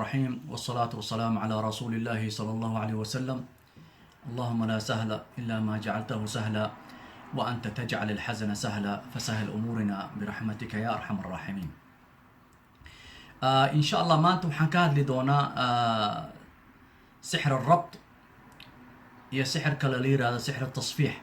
الرحيم، والصلاة والسلام على رسول الله صلى الله عليه وسلم. اللهم لا سهل إلا ما جعلته سهلا، وأنت تجعل الحزن سهلا، فسهل أمورنا برحمتك يا أرحم الراحمين. إن شاء الله maanta waxaan ka hadli doonaa سحر الربط iyo sixir kale la yihahdo سحر التصفيح.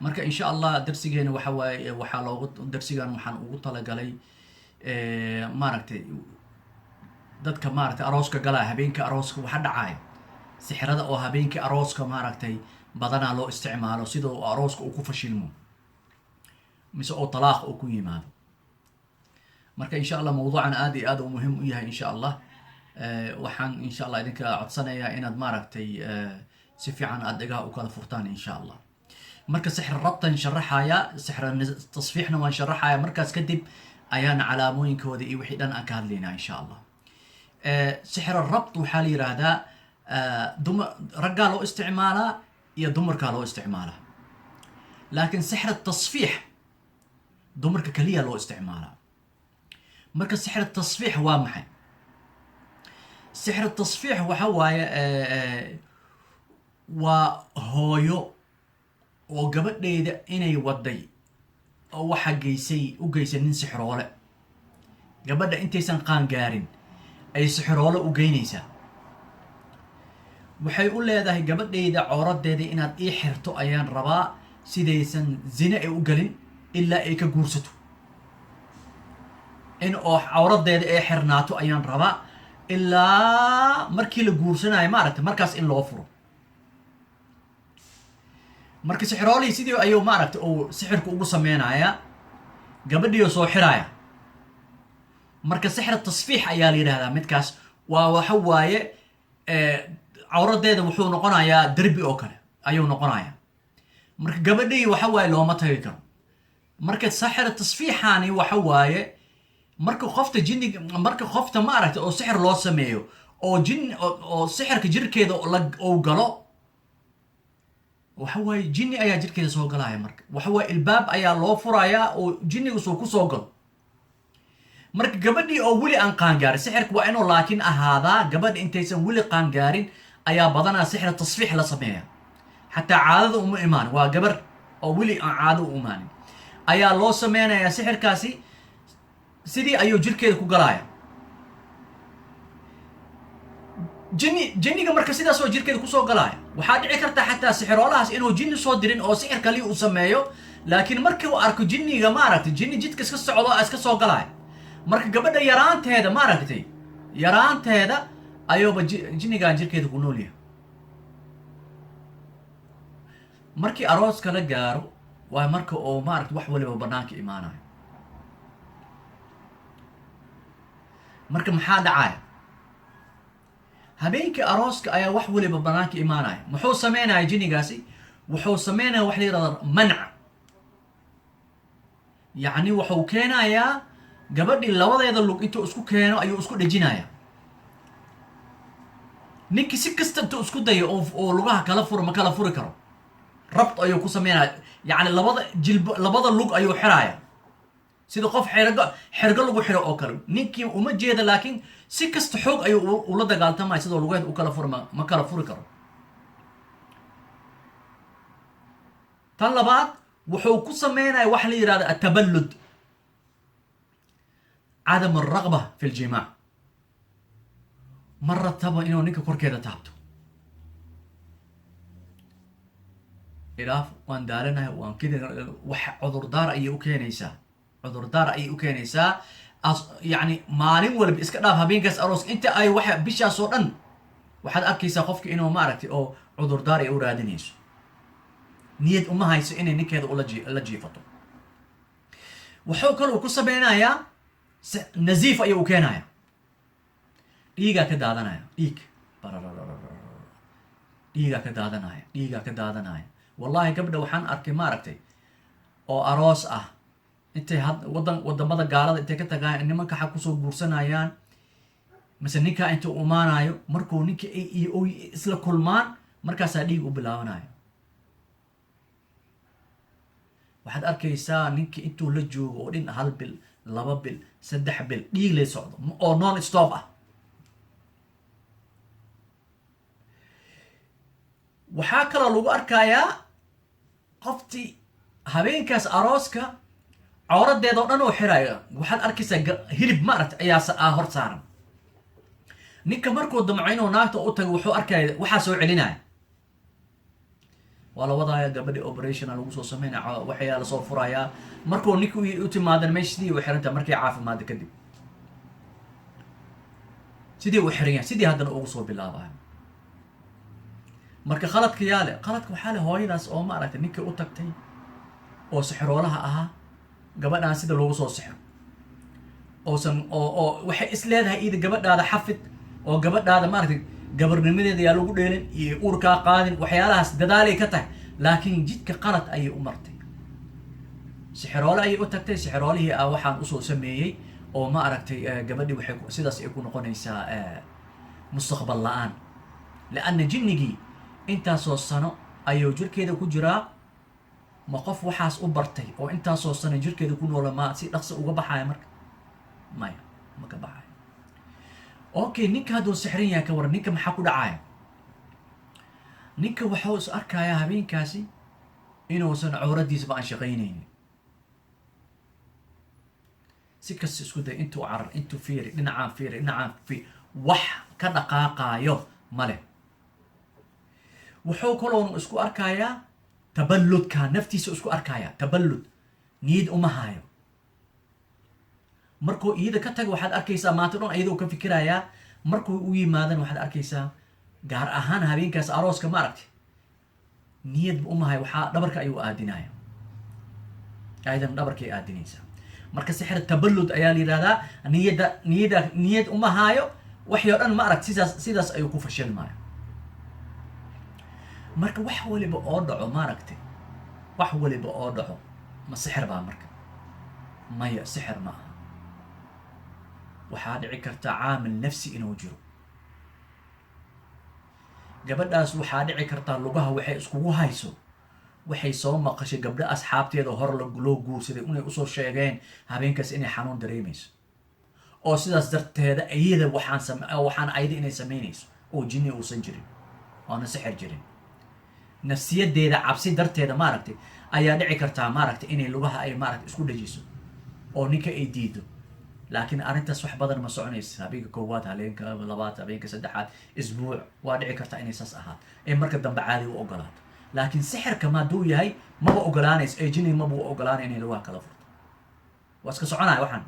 Marka insha Allah darsigeena waxa waaye, waxaa loogu darsigan waxaan ugu talagalay, maaragtay, dadka, maaragtay, arooska galaya, habeenka arooska waxa dhacaya, sixirada oo habeenkii arooska, maaragtay, badanaa loo isticmaalo sida uu arooska uu ku fashilmo mise oo talaaq uu ku yimaado. Marka insha Allah mawduucan aad iyo aad uu muhiim u yahay. Insha Allah waxaan insha Allah idinka codsanayaa inaad, maaragtay, si fiican aad dhegaha u kala furtaan insha Allah. Marka سحر الربط aan sharaxaya, سحر التصفيح na waan sharaxaya. Markaas kadib ayaana calaamooyinkooda iyo wixii dhan aan ka hadlaynaa insha Allah. سحر الربط waxaa la yidhaahdaa duma raggaa loo isticmaalaa iyo dumarkaa loo isticmaalaa, laakiin سحر التصفيح dumarka keliya loo isticmaalaa. Marka سحر التصفيح waa maxay? سحر التصفيح waxa waaye waa hooyo oo gabadheeda inay waday oo waxa geysay u geysay nin sixroole. Gabadha intaysan qaan gaarin ay sixiroole u geynaysaa. Waxay u leedahay: "Gabadhayda cooradeeda inaad ii xirto ayaan rabaa, sidaysan zine ay u gelin ilaa ay ka guursato. In oo cawradeeda ay xirnaato ayaan rabaa ilaa markii la guursanayo, maaragtay, markaas in loo furo." Marka sixiroolihii sidii ayuu, maaragtay, uu sixirku ugu sameynayaa, gabadhiioo soo xiraaya. Marka سحر التصفيح ayaa la yidhahdaa midkaas. Waa waxa waaye, cawradeeda wuxuu noqonayaa derbi oo kale ayuu noqonayaa. Marka gabadhii waxa waaye looma tagi karo. Marka سحر التصفيح ani waxa waaye, marka qofta jinniga, marka qofta, maaragtay, oo sixir loo sameeyo oo jin oo sixirka jirkeeda la uu galo, waxa waaye jinni ayaa jirkeeda soo galaya. Marka waxa waaye ilbaab ayaa loo furayaa oo jinniga soo ku soo galo. Marka gabadhii oo weli aan qaangaarin, sixirka waa inuu laakiin ahaadaa gabadha intaysan weli qaangaarin ayaa badanaa سحر التصفيح la sameeya. Xataa caadada uma imaanin, waa gabar oo weli aan caado u imaanin ayaa loo sameynayaa sixirkaasi. Sidii ayuu jirkeeda ku galaya jinniga. Marka sidaas oo jirkeeda kusoo galaya, waxaa dhici karta xataa sixiroolahaas inuu jinni soo dirin oo sixir kaliya uu sameeyo, laakiin markii uu arko jinniga, maaragtay, jinni jidka iska socdo iska soo galaya. Marka gabadha yaraanteeda, maaragtay, yaraanteeda ayuuba jinnigan jirkeeda ku nool yahay. Markii arooska la gaaro waa marka oo, maaragtay, wax waliba banaanka imaanayo. Marka maxaa dhacaya? Habeenkii arooska ayaa wax waliba banaanka imaanaya. Muxuu sameynaya jinnigaasi? Wuxuu sameynaya wax la yihahda manc, yacni wuxuu keenayaa gabadhii labadeeda lug intuu isku keeno ayuu isku dhejinaya. Ninkii si kasta intuu isku dayo oo lugaha kala furo, ma kala furi karo. ربط ayuu ku sameynaya, yacni labada jilb, labada lug ayuu xiraya, sida qof xergo xergo lagu xiro oo kale. Ninkii uma jeeda, laakiin si kasta xoog ayuu ula dagaaltamaya sidoo lugeed u kala furi, ma kala furi karo. Tan labaad, wuxuu ku sameynaya waxa la yihahda التبلد، عدم الرغبة في الجماع. Ma rataba inuu ninka korkeeda taabto. "Ilaaf, waan daalanahay, waan kidi." Wax cudurdaar ayay u keenaysaa, cudurdaar ayay u keenaysaa. As yacni maalin walba iska dhaaf habeenkaas aroos, inta ay waxa bishaas oo dhan waxaad arkaysaa qofka inuu, maaragtay, oo cudurdaar ay u raadinayso. Niyad uma hayso inay ninkeeda ula la jiifato. Wuxuu kaluu ku sameynayaa نزيف ayuu u keenaya, dhiigaa ka daadanaya, dhiig dhiigaa ka daadanaya, dhiigaa ka daadanaya. Wallahi gabdha waxaan arkay, maaragtay, oo aroos ah, intay had wadan wadamada gaalada intay ka tagaan nimanka xag kusoo guursanayaan, mise ninkaa intuu imaanayo, markuu ninka ay iyo oy isla kulmaan, markaasaa dhiig u bilaabanayo. Waxaad arkaysaa ninka intuu la joogo oo dhin hal bil, 2 bil, 3 bil dhiig lay socdo oo non stop ah. Waxaa kaloo lagu arkayaa qoftii habeenkaas arooska cawradeeda oo dhan oo xiraayo. Waxaad arkaysaa hilib, maaragta, ayaa hor saaran. Ninka markuu damco inuu naagta u tago, wuxuu arkaya waxaa soo celinaya. Waa la wadaaya gabadhi, operation-a lagu soo sameynaya, waxayaa lasoo furayaa. Markuu ninka u timaadana, meesha sidii u xirantahay. Markay caafimaadda kadib sidii u xiran yahay, sidii haddana ugu soo bilaabayo. Marka khaladka yaa le? Khaladka waxaa le hooyadaas oo, maaragtay, ninkii u tagtay oo sixiroolaha ahaa. Gabadhaan sida loogu soo sixiro oosan oo waxay is leedahay ida gabadhaada xafid oo gabadhaada, maaragtay, gabarnimadeeda yaa lagu dheelin iyo uurkaa qaadin, waxyaalahaas dadaalay ka tahay. Laakiin jidka qalad ayay u martay, sixiroole ayay u tagtay. Sixiroolihii ah waxaan usoo sameeyey oo, ma aragtay, gabadhii waxay sidaas ay ku noqonaysaa mustaqbal la-aan, lianna jinnigii intaasoo sano ayuu jirkeeda ku jiraa. Ma qof waxaas u bartay oo intaasoo sano jirkeeda ku noola ma si dhaqso uga baxaya? Marka maya, ma ka baxayo. Okay, ninka hadduu sixran yahay ka waran? Ninka maxaa ku dhacaya? Ninka waxuu is arkayaa habeenkaasi inuusan cawradiisaba aan shaqaynaynin. Si kasta isku day, intuu carar, intuu fiiri, dhinacaan fiiri, dhinacaan fiiri, wax ka dhaqaaqaayo male. Wuxuu kaloonu isku arkayaa taballudka naftiisa, isku arkayaa taballud, niyad uma hayo. Markuu iyada ka taga, waxaad arkaysaa maanta dhan iyadoo ka fikirayaa. Markuu u yimaadana, waxaad arkaysaa gaar ahaan habeenkaas arooska, ma aragti, niyadba uma hayo. Waxaa dhabarka ayuu aadinaya, ayadan dhabarkay aadinaysaa. Marka sixir taballud ayaa la yihahdaa. Niyadda niyad uma haayo, waxii o dhan, ma aragt, sidaas ayuu ku fashilmaya. Marka wax waliba oo dhaco, maaragtay, wax waliba oo dhaco ma sixir baa? Marka maya, sixir ma aha. Waxaa dhici karta caamil nafsi inuu jiro. Gabadhaas waxaa dhici kartaa lugaha waxay iskugu hayso, waxay soo maqashay gabdho asxaabteeda hor loo guursaday inay usoo sheegeen habeenkaas inay xanuun dareemayso, oo sidaas darteeda iyada waxaan ayada inay samaynayso oo jinni uusan jirin oona sixir jirin. Nafsiyadeeda cabsi darteeda, maaragtay, ayaa dhici kartaa, maaragtay, inay lugaha ay, maaragtay, isku dhajiso oo ninka ay diido. Laakiin arrintaas wax badan ma soconaysa. Habeenka koowaad, habeenka labaad, habeenka saddexaad, isbuuc waa dhici kartaa inay saas ahaato ee marka dambe caadi u ogolaato. Laakiin sixirka ma hadduu yahay, maba ogolaanayso ee jini maba u ogolaanay inay lugaha kala furto. Waa iska soconaya, waxaan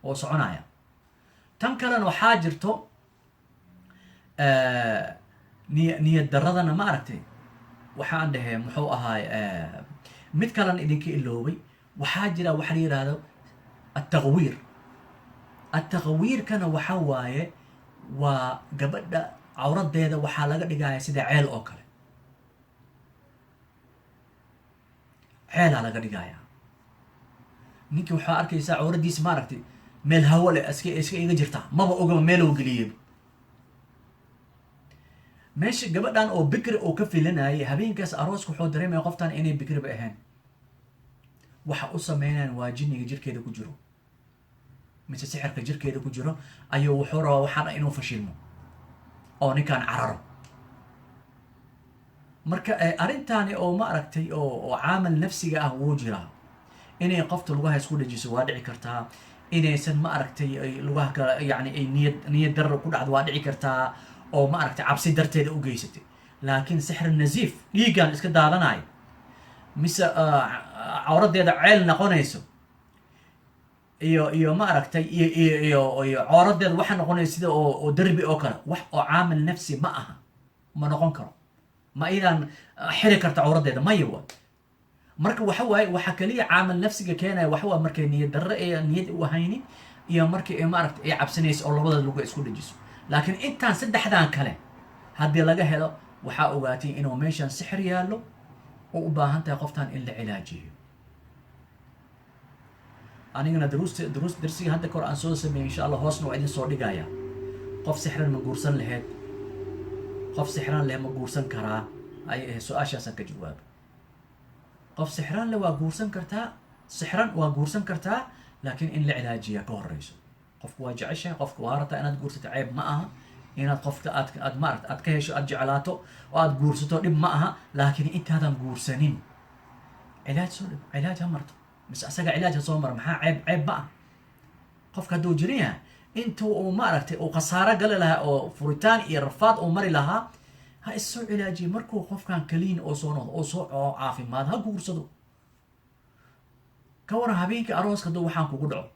oo soconaya. Tan kalena waxaa jirto niyad daradana, ma aragtay, waxaan dhahee muxuu ahaay, mid kalena idinka iloobay. Waxaa jira waxa la yihahdo altaqwiir. Altaqwiirkana waxa waaye waa gabadha cawradeeda waxaa laga dhigaya sida ceel oo kale, ceelaa laga dhigaya. Ninkii waxaa arkaysaa cawradiisa, maaragtay, meel hawo leh iska iga jirtaa, maba ogaba meel uu geliyey meesha. Gabadhan oo bikri oo ka filanayay habeenkaas arooska, wuxuu dareemaya qoftan inay bikriba ahayn. Waxa u sameynayaan waa jinniga jirkeeda ku jiro mise sixirka jirkeeda ku jiro ayuu wuxuu rabaa waxaan inuu fashilmo oo ninkaan cararo. Marka arrintaani oo, ma aragtay, oo caamal nafsiga ah wuu jiraa. Inay qofta lugaha isku dhajiso waa dhici kartaa. Inaysan, ma aragtay, ay lugaha kala, yani, ay niyad darro ku dhacdo waa dhici kartaa oo, ma aragtay, cabsi darteeda u geysatay. Laakiin sixir nasiif, dhiiggan iska daadanayo mise cawradeeda ceel noqonayso iyo ma aragtay, iyo cawradeeda waxa noqonaysa sida oo derbi oo kale, wax oo caamil nafsi ma aha, ma noqon karo. Ma iyadaan xiri karta cawradeeda? Maya. Wa marka waxa waaye, waxa kaliya caamil nafsiga keenaya waxa waa markay niyad darre ee niyad u haynin iyo markii ay, maaragtay, ay cabsanayso oo labada luga isku dhajiso. Laakiin intaan saddexdan kale haddii laga helo, waxaa ogaatay inuu meeshan sixir yaallo oo u baahan tahay qoftan in la cilaajiyo. Anigana duruusta duruus darsiga hadda kahor aan soo sameeyey, insha Allah hoosna waa idin soo dhigaya. Qof sixran ma guursan laheyd? Qof sixran leh ma guursan karaa? Ayay ahayd su-aashaasaan ka jawaabay. Qof sixran leh waa guursan kartaa, sixran waa guursan kartaa. Laakiin in la cilaajiyaa ka horeyso. Qofku waa jeceshahay, qofku waa rabtaa inaad guursato, ceeb ma aha. Inaad qofka aad maarata aad ka hesho, aad jeclaato oo aad guursato, dhib ma aha. Laakiin intaadan guursanin cilaaj soo dhib, cilaaj ha marto mise asaga cilaaj ha soo maro. Maxaa ceeb? Ceeb ma aha. Qofka hadduu jiran yahay, inta uu maaragtay uu khasaaro gali lahaa oo furitaan iyo rafaad uu mari lahaa, ha is soo cilaajiyo. Markuu qofkan clean oo soo noqdo oo soo oo caafimaad, ha guursado. Ka waran habeenkii arooska hadduu waxaan kugu dhaco,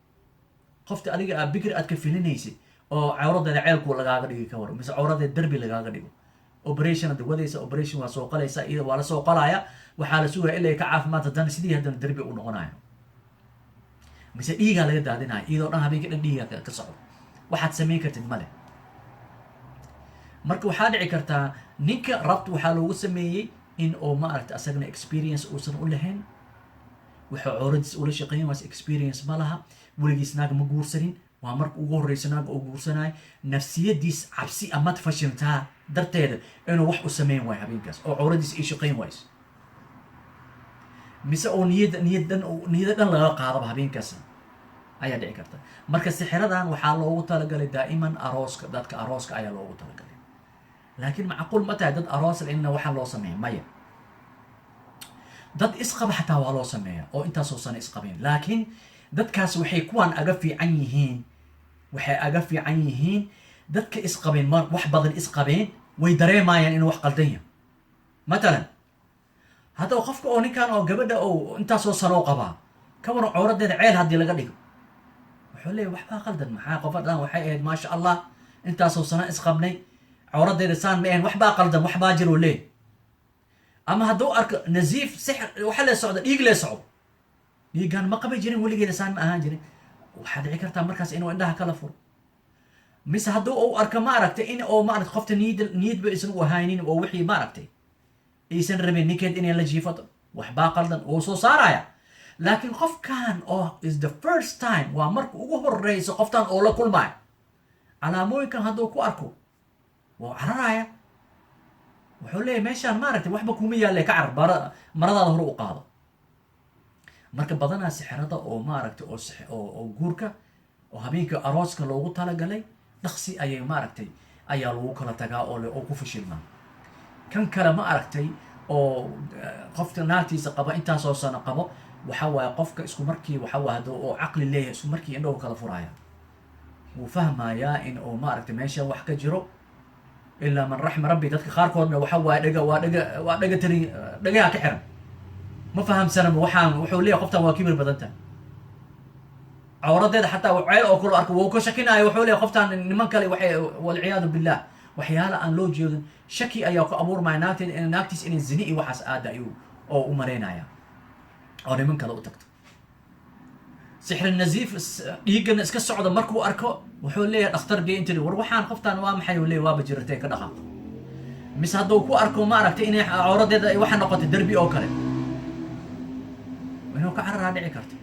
qofta adiga aa bikr aad ka filinaysid oo cawradeeda ceelku lagaaga dhigi, ka waran? Mise cawradeeda derbi lagaaga dhigo, operation hadda wadaysa, operation waa soo qalaysa, iyada waa la soo qalaya, waxaa la sugaya ilaa ay ka caafimaad, haddana sidii haddana derbi u noqonayo, mise dhiigaa laga daadinayo iyadoo dhan, habeenkii dhan dhiigaa ka socdo, waxaad samayn kartid male. Marka waxaa dhici kartaa ninka rabt waxaa loogu sameeyey in uu maaragta asagana experience uusan u lahayn, wuxuu cawradiis ula shaqeyn waas, experience ma laha, weligiis naag ma guursanin, waa marka ugu horreysa naaga uu guursanayo. Nafsiyadiis cabsi amad fashiltaa darteeda inuu wax u sameyn waayo habeenkaas oo cawradiis ay shaqeyn wayso, mise oo niyad dhan niyada dhan laga qaadaba habeenkaas ayaa dhici karta. Marka sixiradan waxaa loogu talagalay daa'iman arooska, dadka arooska ayaa loogu talagalay. Laakiin macquul ma tahay dad aroos inna waxaa loo sameeya? Maya. Dad isqaba xataa waa loo sameeya oo intaasoo sano isqabeen. Laakiin dadkaas waxay kuwaan aga fiican yihiin, waxay aga fiican yihiin dadka isqabeen, mar wax badan isqabeen, way dareemayaan inuu wax qaldan yahay. Matalan, haddaba qofka oo ninkan oo gabadha oo intaasoo sanoo qabaa, ka waran cawradeeda ceel haddii laga dhigo? Wuxuu leeyahy waxbaa qaldan. Maxaa qofa dhan waxay ahayd, maasha Allah, intaasoo sano isqabnay, cawradeeda saan ma ahayn, waxbaa qaldan, waxbaa jiroo leeyahy. Ama hadduu arko naziif, sixir waxa lee socda, dhiig lee socdo, dhiiggan ma qabi jirin weligeeda, saan ma ahaan jirin, waxaa dhici kartaa markaas inuu indhaha kala furo. Mise hadduu uu arko maaragtay in oo maaragtay qofta niyad niyadba aysan u ahaynin oo wixii maaragtay aysan rabin ninkeed inay la jiifato, waxbaa qaldan, wuu soo saaraya. Laakiin qofkan oo is the first time, waa marka ugu horeyso qoftan oo la kulmayo, calaamooyinkan hadduu ku arko, wuu cararaya. Wuxuu leeyahy meeshaan maaragtay waxba kuma yaalle, ka carar, maradaada hore u qaado. Marka badanaa sixirada oo maaragtay oo guurka oo habeenka arooska loogu talagalay, dhaqsi ayay maaragtay ayaa lagu kala tagaa oo ku fashilmaa. Kan kale ma aragtay oo qofka naagtiisa qaba, intaasoo sano qabo, waxa waaye qofka isku markii waxa waaye hadduu oo caqli leeyahay, isku markii indhahu kala furaya, wuu fahmayaa in uu maaragtay meesha wax ka jiro, ilaa man raxima rabbi. Dadka qaarkoodna waxa waaye dhega waa dhega waa dhega tari, dhagaha ka xiran, ma fahamsanaba waxaan. Wuxuu leeyahay qoftan waa kibir badan tahay, cawradeeda xataa ceel oo kale arko wuu ka shakinaayo. Wuxuu leeyahay qoftan niman kale waxay, walciyaadu billah, waxyaala aan loo jeedin, shaki ayaa ku abuurmaya naagteed in naagtiis inay zini iyo waxaas aada ayuu oo u malaynaya oo niman kale u tagto. Sixri naziif, dhiiggana iska socda markuu arko, wuxuu leeyahay dhakhtar gee intiri, war waxaan qoftan waa maxay? Uu leeyahay waaba jiratay, ka dhaqaaq. Mise hadduu ku arko ma aragtay inay cawradeeda ay waxa noqotay derbi oo kale, inuu ka cararaa dhici karto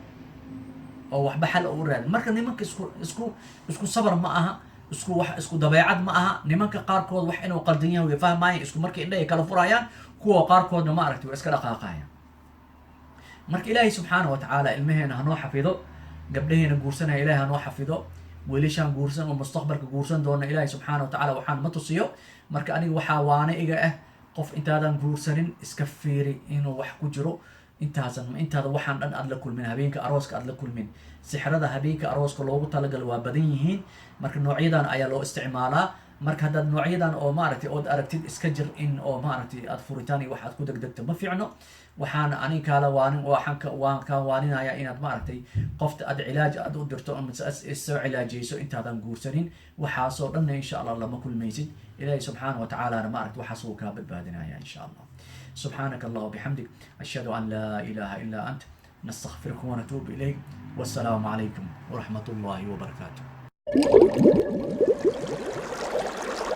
oo waxba xal u raadin. Marka nimanka isku sabar ma aha, isku wax isku dabeecad ma aha. Nimanka qaarkood wax inuu qaldan yahay way fahmayaan, isku markii indhahay kala furayaan. Kuwa qaarkoodna ma aragtay way iska dhaqaaqayaan. Marka Ilaahay subxaana wa tacaala ilmaheena hanoo xafido, gabdhaheena guursanaya Ilahay hanoo xafido, wiilashaan guursan oo mustaqbalka guursan doona Ilaahay subxaana wa tacaala waxaan ma tusiyo. Marka aniga waxaa waana iga ah, qof intaadan guursanin iska fiiri inuu wax ku jiro, intaasan intaada waxaan dhan aad la kulmin, habeenka arooska aad la kulmin. Sixrada habeenka arooska loogu talagalay waa badan yihiin. Marka noocyadan ayaa loo isticmaalaa. Marka haddaad noocyadan oo maaragtay ood aragtid, iska jir in oo maaragtay aad furitaan iyo wax aad ku degdegto ma fiicno. Waxaan anig kaala waanin, waxaan ka waan kaa waaninaya inaad maaragtay qofta aad cilaaj aad u dirto ama is soo cilaajeyso intaadan guursanin. Waxaasoo dhanna insha Allah lama kulmaysid. Ilaahay subxaana wa tacaalana maaragtay waxaas wuu kaa badbaadinaya insha Allah. سبحانك الله وبحمدك، أشهد أن لا إله إلا أنت، نستغفرك ونتوب إليك، والسلام عليكم ورحمة الله وبركاته.